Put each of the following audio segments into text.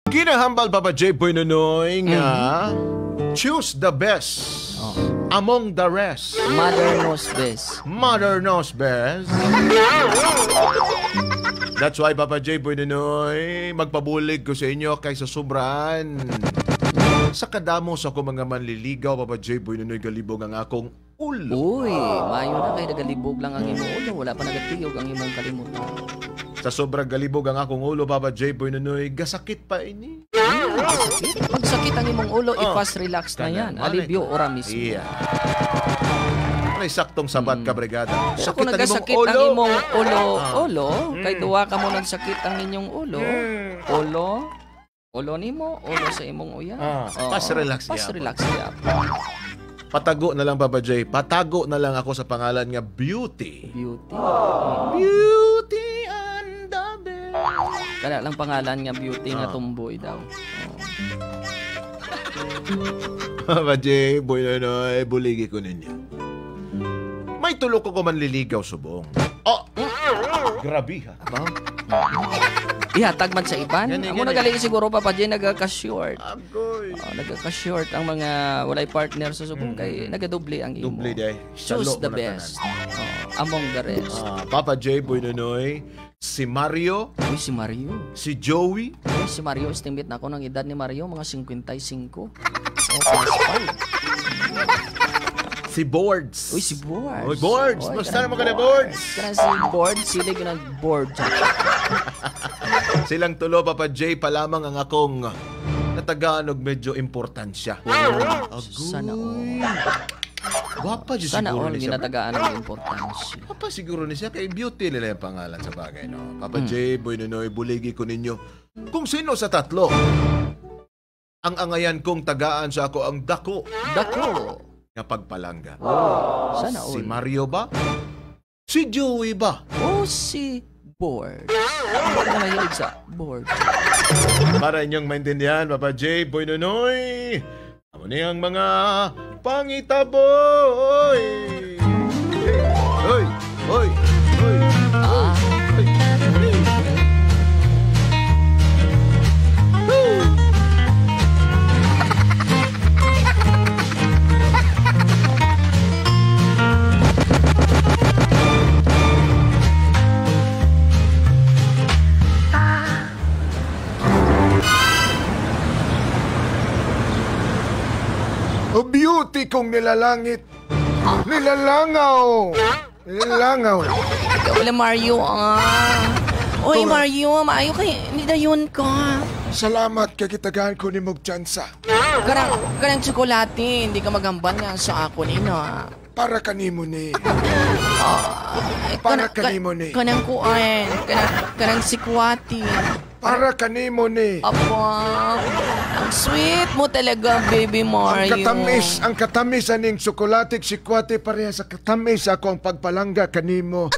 Ginahambal, Papa J. Boy Nonoy, nga choose the best among the rest. Mother knows best. Mother knows best. That's why, Papa J. Boy Nonoy, magpabulig ko sa inyo kaysa sobran. Sa kadamo sa ako mga manliligaw, Papa J. Boy Nonoy, galibog ang akong ulo. Uy, maayo na kay nagalibog lang ang imong ulo. Wala pa nagatiyog ang imong kalimutan. Sa sobrang galibog ang akong ulo, Papa J. Boy Nonoy, gasakit pa ini. Sakit. Pag sakit ang imong ulo, i-fast relax na yan. Alibyo ora mismo. Yeah. May saktong sabat ka, brigada. Pero kung nagasakit ang imong ulo, ulo, kay duwa ka mo nagsakit ang inyong ulo, ulo, ulo nimo, ulo sa imong uya. Fast relax Fast yapon. Relax yapon. Patago na lang, Papa J. Patago na lang ako sa pangalan nga Beauty. Beauty. Beauty and the Beast. Kana lang pangalan nga Beauty nga tomboy daw. Papa J, Boy Nonoy, buligi ko ninyo. May tulo ko manliligaw subong. Oh! Grabe ha. Abaw. Ihatag man sa iban. Gani, Amo gani. nagali siguro, Papa J, nagaka-short. Agoy. Oh, nagaka-short ang mga walay partner sa subong kay nagadoble ang imo. Doble day. Choose Salo the mo na best. Oh, among the rest. Papa J, Boy Nonoy, si Mario, Uy, si Mario. si Joey, Uy, si Mario, estimate na ako ng edad ni Mario, mga 55. Oh, plus 5. Si Boards. Uy, si Boards. Uy, Boards. Uy, Basta kanang naman ka na, Boards. Kanang si Boards, sila yun ang board. Silang tulo, Papa J, pa lamang ang akong natagaan og medyo importansya. Agoy. Sana all. Gwapa dyan Sana siguro all ni siya. ginatagaan ng importansya. Gwapa siguro ni siya. Kay beauty nila yung pangalan sa bagay, no? Papa J, Boy Nonoy, buligi ko ninyo. Kung sino sa tatlo, ang angayan kong tagaan sa ako ang dako Dako. nga pagpalangga. Oh, sana Si all. Mario ba? Si Joey ba? Oh, si Boards. Hindi ka mahilig sa board. Para inyong maintindihan, Papa J, Boy Nonoy, amo ni ang mga pangitaboy. Hoy, hoy, hoy, hoy. Woo! O beauty kong nilalangit. Nilalangaw. Nilalangaw. Ikaw wala, Mario, ah. Uy, Mario, maayo kay nidayon ka. Salamat kay gitagaan ko ni mong tsansa. Karang tsokolate, hindi ka magamban nga sa ako nino. Para kanimo ni. Para kanimo ni. Kanang kuan, kanang sikwati. Para kanimo ni. Apa, ang sweet mo talaga, baby Mario. Ang katamis aning tsokolate sikwate pareha sa katamis ako ang pagpalangga kanimo.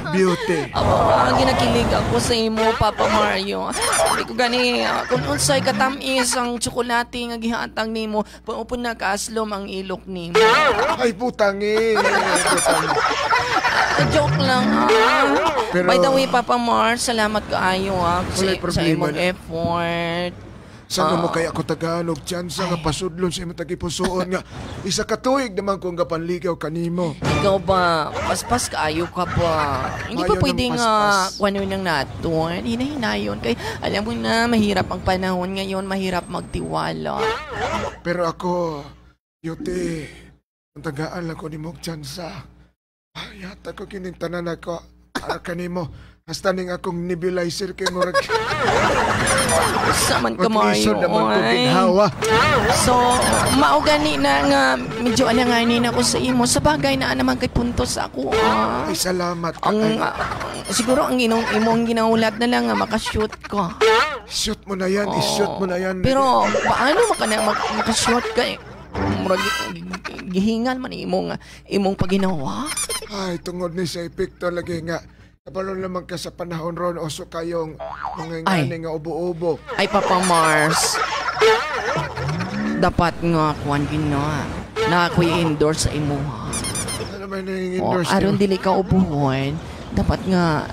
Beauty. Apa, ginakilig ako sa imo, Papa Mario. Hindi ko gani, kung unsay katamis ang tsokolate nga gihatag nimo, paupon na kaaslom ang ilok nimo. Ay, putang eh. Putang. Joke lang, ah. Pero- By the way, Papa Mars, salamat kaayo, ah, Walay sa problema imong na. effort. Sana mo kaya ako Tagalog tsansa nga pasudlon sa imong tagipusoon nga isa ka tuig naman kung gapanligaw kanimo. Ikaw ba, paspas kaayo ka ba? Hindi Ayaw ba ng pwede nga paspas. kuano nang naton? Hinahinayon. Kay, alam mo na, mahirap ang panahon ngayon, mahirap magtiwala. Pero ako, beauty, ang tagaan lang ko ni mong tsansa. Ay, yata ko kining tanan ako. Ara kanimo. Hasta ning akong nebulizer kay murag Sa man ka, Mario. maglisod naman ko oy. ginhawa. So, mao gani na nga medyo alanganin ako sa imo. Sa bagay na naman kay punto sa ako. Ah. Ay, salamat ka. Ang Ay, siguro ang inong imong ginaulat na lang nga makashoot ka. Shoot mo na yan, i-shoot mo na yan. Pero paano maka na makashoot ka eh? Murag gihingal man imong paginawa. Ay, tungod ni sa epekto lagi nga. Kabalo naman ka sa panahon ron, oso kayong mga Ay. ngani nga ubo-ubo. Ay, Papa Mars. Dapat nga kuan gina. Na ako'y endorse sa imuha. Ano man yung Oh, endorse aron nimo? dili ka ubuhon, dapat nga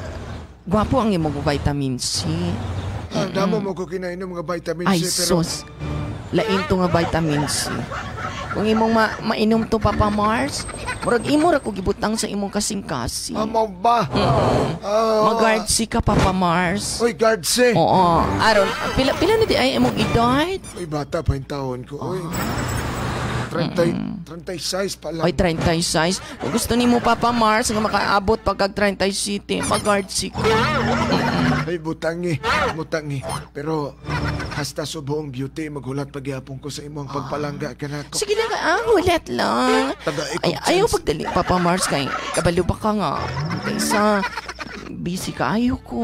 gwapo ang imong vitamin C. Ah, damo mo ko kinainom mga vitamin Ay, C pero sus. Lain to nga vitamin C. Kung imong mainom to, Papa Mars, murag imo ra ko gibutang sa imong kasing-kasing. Amaw ba? Ah, Mag-guard C ka, Papa Mars. Uy, guard C. Oo. Aron, pila na di ay imong edad? Uy, bata pa yung taon ko. Uy. 30, 36 pa lang. Oy, 36. Kung gusto nimo, Papa Mars, nga makaabot pagkag 37, mag-guard C ka. Ay, butangi. Butangi. Pero, hasta subuong beauty, maghulat pagyapon ko sa imong pagpalangga ka na ako. Sige lang, hulat lang. Taga Ay, ikog ayaw chance. pagdali, Papa Mars, kay kabalo ba ka nga? Kaysa, busy kaayo ko.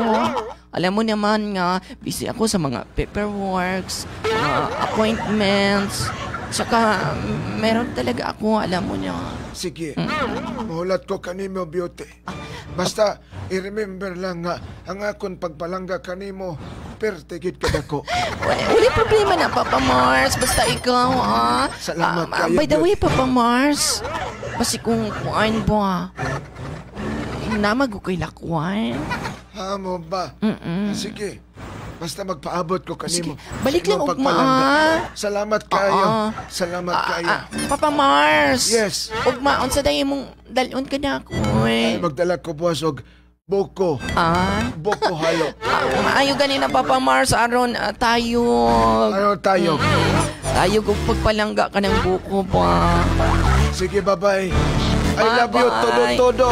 Alam mo naman nga, busy ako sa mga paperworks, mga appointments. Tsaka, meron talaga ako, alam mo na. Sige, mahulat ko kanimo, beauty. Basta, i-remember lang nga, ang akon pagpalangga kanimo, pertigid ka dako. Wala problema na, Papa Mars. Basta ikaw, ah. Salamat kayo, By the way, beauty. Papa Mars, basi kung kuan ba, namag ko kay lakwan. Ha mo ba? Sige, basta magpaabot ko kanimo. Sige, balik sa lang imong ugma, pagpalangga. ah. Salamat kayo. Oo. Salamat kayo. Papa Mars. Yes. Ugma, unsa day imong dalon ka na ako eh. Ay, magdala ko buwas og buko. Ah, Buko halo. Maayo gani na, Papa Mars, aron tayo. Ano tayo? Tayo kung pagpalangga ka ng buko pa. Sige, bye-bye. I love you, Bye-bye. todo-todo.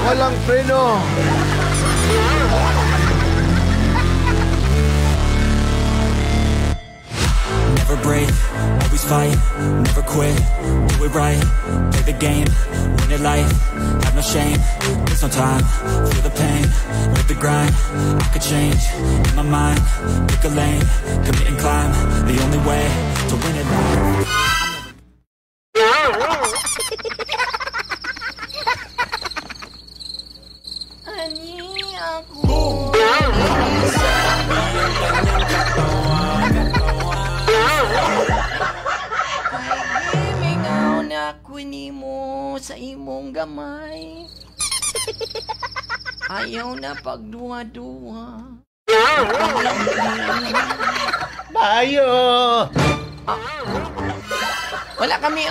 Walang preno. Never break, always fight, never quit, do it right, play the game, win it life, have no shame, there's no time, feel the pain, live the grind, I could change, in my mind, pick a lane, commit and climb, the only way to win it life. Ani ako. Kay gimingaw na ko nimo sa imong gamay. Ayaw na pagduha-duha. Bayo! Wala kami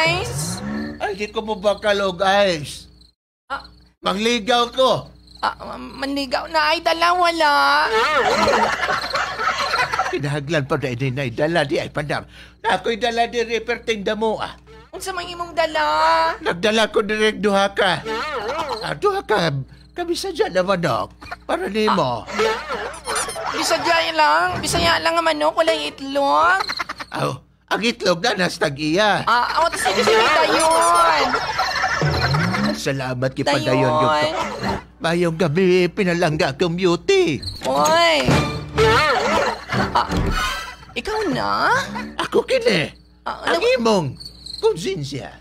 ice. Ay, di ko mo bakalog, ice. Ah. Mangligaw ko. Manligaw na ay dala wala. Kinahaglan pa na inay dala di ay pandam. Na ako'y dala di reperting damo ah. Unsa man imong dala? Nagdala ko direk duha ka. Duha ka. Kami sadya na manok. Para nimo. Bisaya lang. Bisaya lang ang manok. Walay itlog. Aw, ang itlog na nasa tag-iya. Aw, sige, sige, dayon. Salamat kay Padayon. Dayon. Mayong gabi, pinalangga akong beauty. Oy. Ikaw na? Ako kini. Ang imong konsensya.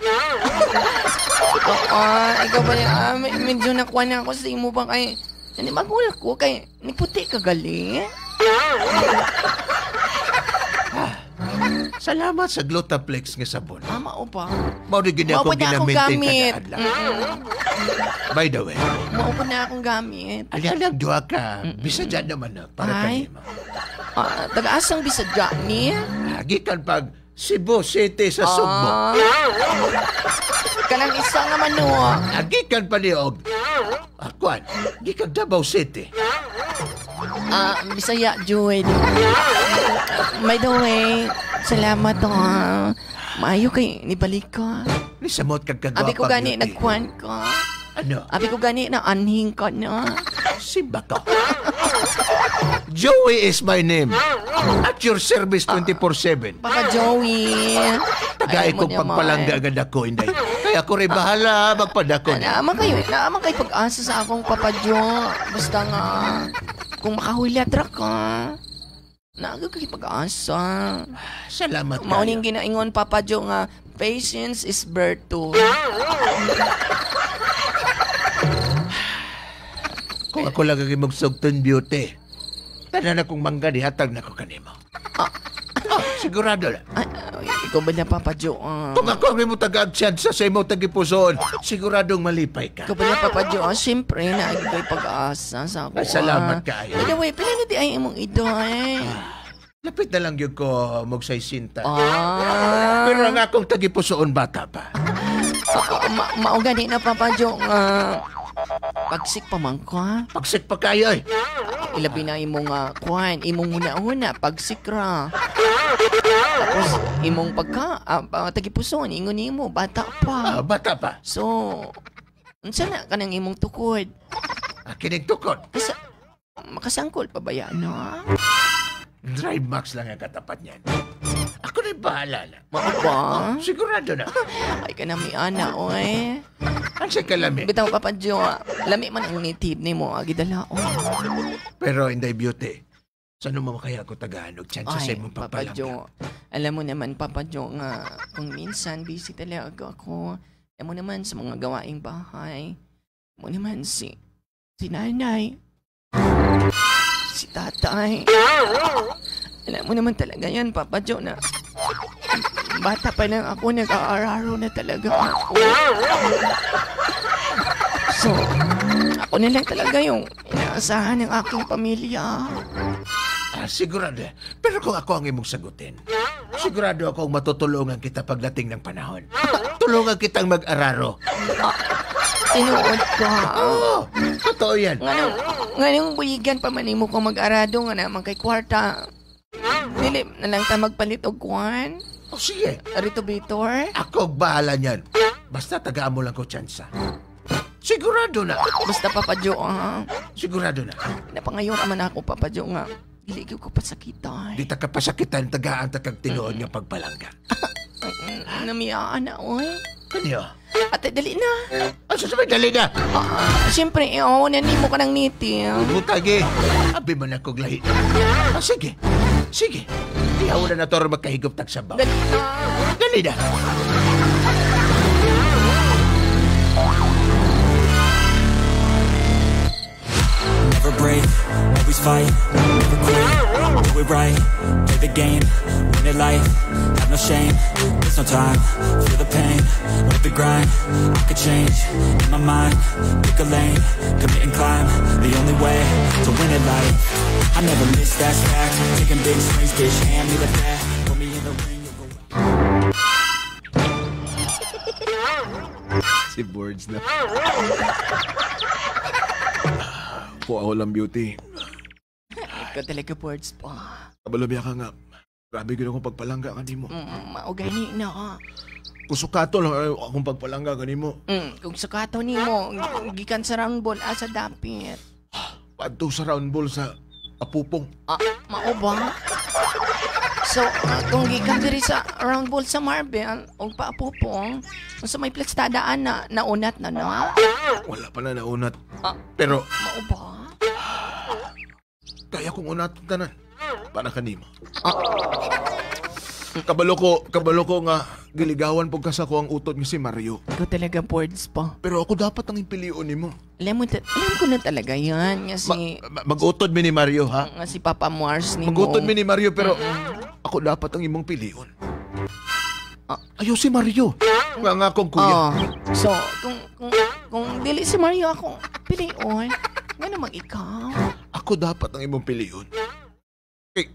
Oo, ikaw ba? Medyo nakuha na ako sa imo ba kay... Hindi, magulat ko kay... Niputi ka gali. Salamat sa Glutaplex nga sabon. Mao ba? Mao rin gini akong Mao po na akong ginamitin gamit. kada adlaw. By the way, Mao po na akong gamit. Alalang duha ka, bisadya naman na para Ay. kanimo. Taga-asang bisadya ni? Gikan pag Cebu City sa Sugbo. Kanang isa nga manok. Gikan pa ni og kuan, gikan Davao City. Bisaya, Jude. By the way, salamat ah. Maayo kay nibalik ka. Nisamot kag kagwapa. Abi ko gani beauty. nagkuan ka. Ano? Abi ko gani na anhing ka na. Simba ka. Joey is my name. At your service 24/7. Baka Joey. Tagay Ayaw mo kong naman. pagpalangga agad ako, inday. Kaya ako rin bahala magpadako. Naaman kayo, naaman kayo pag-asa sa akong Papa Joe. Basta nga, kung makahulat ra ka, naaga kayo pag-asa. Salamat kayo. Mauning ginaingon Papa Joe nga, patience is virtue. Kung ako lang ang imong sugton beauty, tanan akong mangga, dihatag na ko kanimo. Oh, sigurado na. Ay, ay, ikaw ba na, Papa Joe? Kung ako ang imong tagaag tsansa sa imong tagipusoon, siguradong malipay ka. Ikaw ba na, Papa Joe? Siyempre, naagi ko'y pag-asa sa ako. Ay, salamat kaayo. By the way, pila na di ay imong edad? Lapit na lang yun ko magsay-sinta. Ah. Pero ang akong tagipusoon bata pa. Mao gani na, Papa Joe, nga pagsik pa man ka. Pagsik pa kayo eh. Ilabi na imong kuan, imong huna-huna, pagsik ra. Tapos imong pagka tagipusoon, ingon nimo bata pa. Bata pa. So, unsa na kanang imong tukod? Kining tukod. Asa, makasangkol pa ba yan, no? Drive max lang ang katapat niyan. Ako na'y bahala na. Mao ba? Oh, sigurado na. Ay ka na mi ana, oy. Ang sa kalami. Bitaw, Papa Joe, lami man ang native nimo, gidala, oy. Pero Inday Beauty, saan mo kaya ako tagaanog? Chance sa Ay, imong Papa pagpalangga. Joe, alam mo naman, Papa Joe, nga kung minsan busy talaga ako. Alam mo naman sa mga gawaing bahay. Alam mo naman si nanay, si tatay. Alam mo naman talaga yan, Papa Joe, na bata pa lang ako, nag-aararo na talaga ako. So, ako na lang talaga yung inaasahan ng aking pamilya. Sigurado. Pero kung ako ang imong sagutin, sigurado akong matutulungan kita pagdating ng panahon. Tulungan kitang mag-araro. Tinuod ka. Oo, totoo yan. Nganong buyigan pa man nimo ko mag-arado nga naman kay kwarta. Dili na lang ta magpalit og kuan. Oh, sige. Rito Vitor. Ako ang bahala niyan. Basta tagaan mo lang ko tsansa. Sigurado na. Basta Papa Joe, ha. Sigurado na. Napangayon man ako, Papa Joe, nga dili gyud ko pasakitan. Di ta ka pasakitan, tagaan ta kag tinuod nga pagpalangga. Namiyaan na, oy. Kaniyo? Ate, dali na. Ang sasabi, dali na. Siyempre, oo, nanimo ka ng niti. Butagi. Abi man akong lahi. Sige. Sige. Di ako na nator magkahigop tag sabaw. Dali na. Dali na. Never break, always fight, never quit, do it right, play the game, win it life, have no shame, there's no time, feel the pain, live the grind, I could change, in my mind, pick a lane, commit and climb, the only way to win it life, I never miss, that fact, taking big swings, bitch, hand me the bat, put me in the ring, you'll go out. Si Boards na. Kuha ko lang, Beauty. Ikaw talaga, Boards pa. Kabalo biya ka nga. Grabe gud akong pagpalangga kanimo. Mao gani na. Kung sukato lang akong pagpalangga kanimo. Kung sukato nimo, gikan sa round ball asa dapit. Padto sa round ball sa Apupong. Mao ba? So, kung gikan diri sa round ball sa Marbel og paapupong, sa may plastada na naunat na no? Wala pa na naunat. Pero Mao ba? Kaya kong unat tanan para kanimo. Kabalo ko nga giligawan pug ka sa ko ang utot nga si Mario. Ikaw talaga, Boards pa. Pero ako dapat ang impilion nimo. Alam ko na talaga yan. Nga si, Mag-utod mi ni Mario, ha? Nga si Papa Mars nimo. Mag-utod mi ni Mario pero ako dapat ang imong pilion. Ayaw si Mario. Nga nga akong kuya. So, kung dili si Mario akong pilion, nga namang ikaw. Ako dapat ang imong pilion. Eh,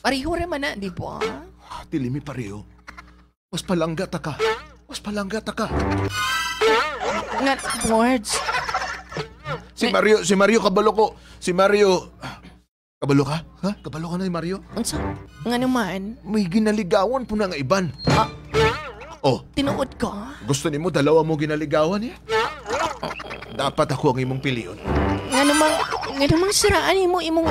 Pareho ra man na, di ba? Dili mi pareho. Mas palangga ta ka. Mas palangga ta ka. Nga, Boards. Si Mario kabalo ko. Si Mario. Kabalo ka? Ha? Kabalo ka na ni Mario? Unsa? Nga naman? May ginaligawan po na nga iban. Oh. Tinuod ka? Gusto nimo dalawa mo ginaligawan niya? Dapat ako ang imong pilion. Nga namang siraan nimo imong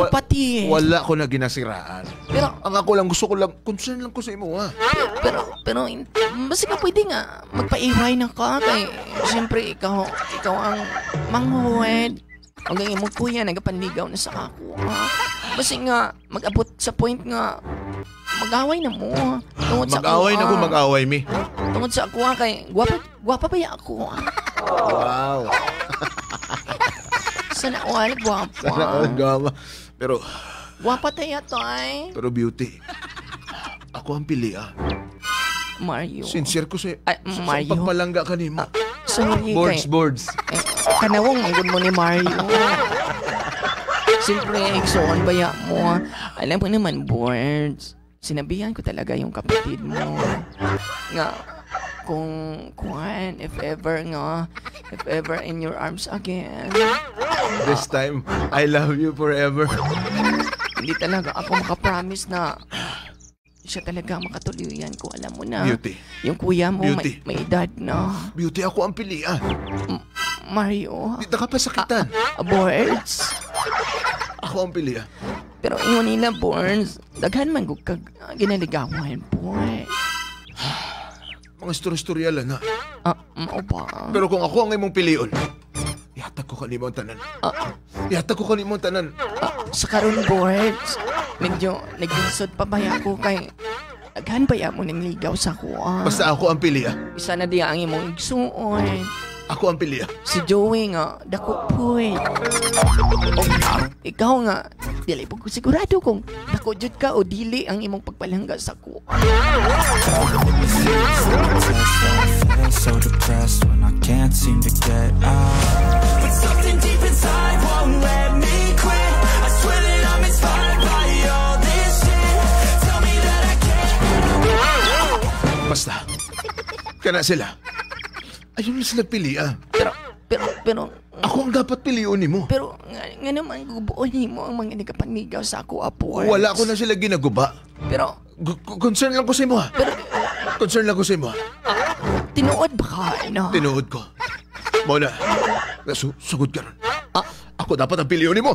kapatid. Wala ko na ginasiraan. Pero ang ako lang gusto ko lang concern lang ko sa imo ha. Pero basta ka pwede nga magpaiway na ka kay siyempre ikaw ang manghuwed. Ang imong kuya nagapanligaw na sa ako. Ha? Basta nga mag-abot sa point nga mag-away na mo. Tungod sa mag-away na ko, mag-away mi. Tungod sa ako kay gwapa ba ya ako? Wow. Sana all gwapa. Sana all gwapa. Pero Gwapa tayo, tay. Pero beauty, ako ang pili ah. Mario. Sincere ko sa, Ay, sa Mario. pagpalangga kanimo. Sorry Boards, kay... boards. Eh, kanawang manggod mo ni Mario. Siyempre, igsoon baya mo. Alam mo naman, boards. Sinabihan ko talaga yung kapatid mo. Nga, kung, kuan, if ever nga, if ever in your arms again, This time, I love you forever. Hindi talaga ako makapromise na siya talaga makatuluyan ko. Alam mo na. Beauty. Yung kuya mo, Beauty. may edad na. Beauty, ako ang pili ah. Mario, Di ka pasakitan. Boards. Ako ang pili ah. Pero ingon nila, Boards, daghan man gud kag ginaligawan, boy. Mga istorya-istorya lang na. Ah, mao ba? Pero kung ako ang imong pilion, ihatag ko kanimo ang tanan. Ihatag ko kanimo ang tanan. Sa karon, Boards, medyo naglisod pa ba ako kay daghan ba mo nang ligaw sa kuha? Basta ako ang pili ah. Isa na diya ang imong igsuon. Ako ang pili ah. Si Joey nga, dako poy. O, ikaw nga, dili po ko sigurado kung dako jud ka o dili ang imong pagpalangga sa kuha. Feel so depressed when I can't seem to get out. But something deep inside won't let me quit. I swear that I'm inspired by all this shit. Tell me that I can't. Basta. Kana sila. Ayun na sila pili ah. Pero, Ako ang dapat pilion nimo. Pero, nga naman, gubuon nimo ang mga nagapanigaw sa ako, apo. Wala ko na sila ginaguba. Pero, Concern lang ko sa imo ah. Concern lang ko sa imo ah. Tinuod ba ka, ano? Tinuod ko. Mao na. Sugod ka ron. Ako dapat ang pilion nimo.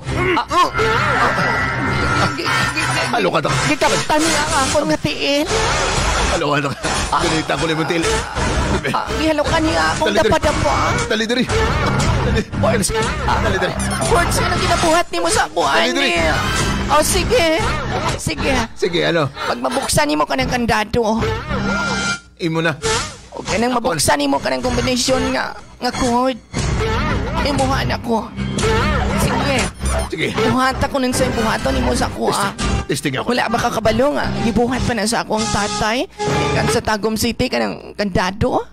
Alo ka ta. Gikaptan nga ako nga tiil. Alo ka ta. Ganita ko nimo tiil. Gihalokan niya akong Dali, dali. dapa-dapa. Dali diri. Dali. Dali diri. Words, ano ginabuhat nimo sa ako, Dali, dali. ani? Oh, sige. Sige. Sige, ano? Pag mabuksan nimo ka ng kandado, Imo na. o kanang mabuksan nimo ka ng kombinasyon nga code, imuha na ko. Sige. Sige. Buhat ako nun sa buhaton nimo sa ako, ah. Testing ako. Wala ba ka kabalo nga? Gibuhat pa na sa ako ang tatay. Kan sa Tagum City, kanang kandado.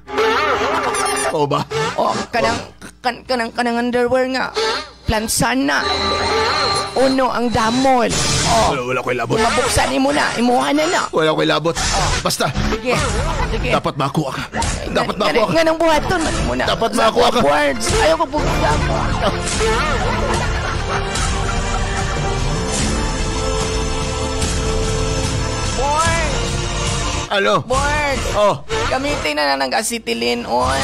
Oo ba? O, kanang, kanang underwear nga. Plansan na. Uno ang damol. O, Wala ko'y labot. kung mabuksan nimo na, imuha na na. Wala ko'y labot. Basta, Sige, sige. dapat makuha ka. Dapat makuha ka. Nga nang buhaton man mo na. Dapat Sa makuha ka. Words. Ayaw ko buksan. Boards! Ano? Boards! Oh, Gamitin na lang ng acetylene, oy.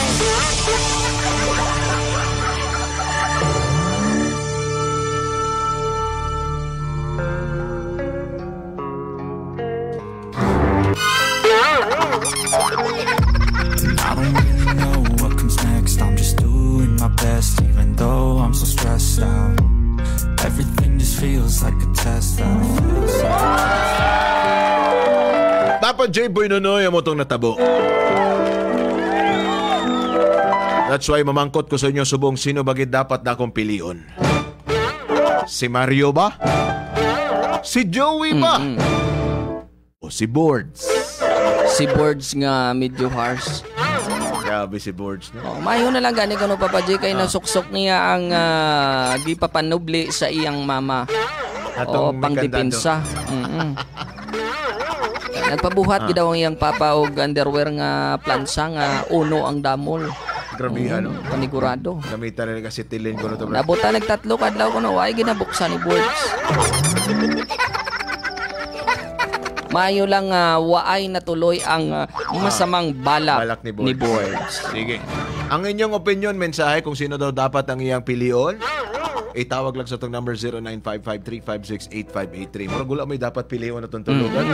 I don't really know what comes next. I'm just doing my best, even though I'm so stressed out. Everything just feels like a test that I feel so. Papa J. Boy Nonoy ang motong natabo. That's why mamangkot ko sa inyo subong sino bagid dapat na akong pilion. Si Mario ba? Si Joey ba? O si Boards? Si Boards nga medyo harsh. Grabe si Boards, no? Oh, mayo na lang gani kuno Papa J kay nasuksok niya ang gipapanubli sa iyang mama. Atong O pangdepensa. Nagpabuhat gid daw ang iyang papa og underwear nga plansa nga uno ang damol. Grabe, ano? Panigurado. Gamitan na kasi tilin ko na to, bro. Nabutan nagtatlo kadlaw kuno way ginabuksan ni Boards. Mayo lang waay natuloy ang masamang balak, Balak ni Boards. ni Boards. Sige. Ang inyong opinion, mensahe kung sino daw dapat ang iyang pilion, itawag lang sa itong number 0955-356-8583. Murag wala may dapat pilion na itong tulugan.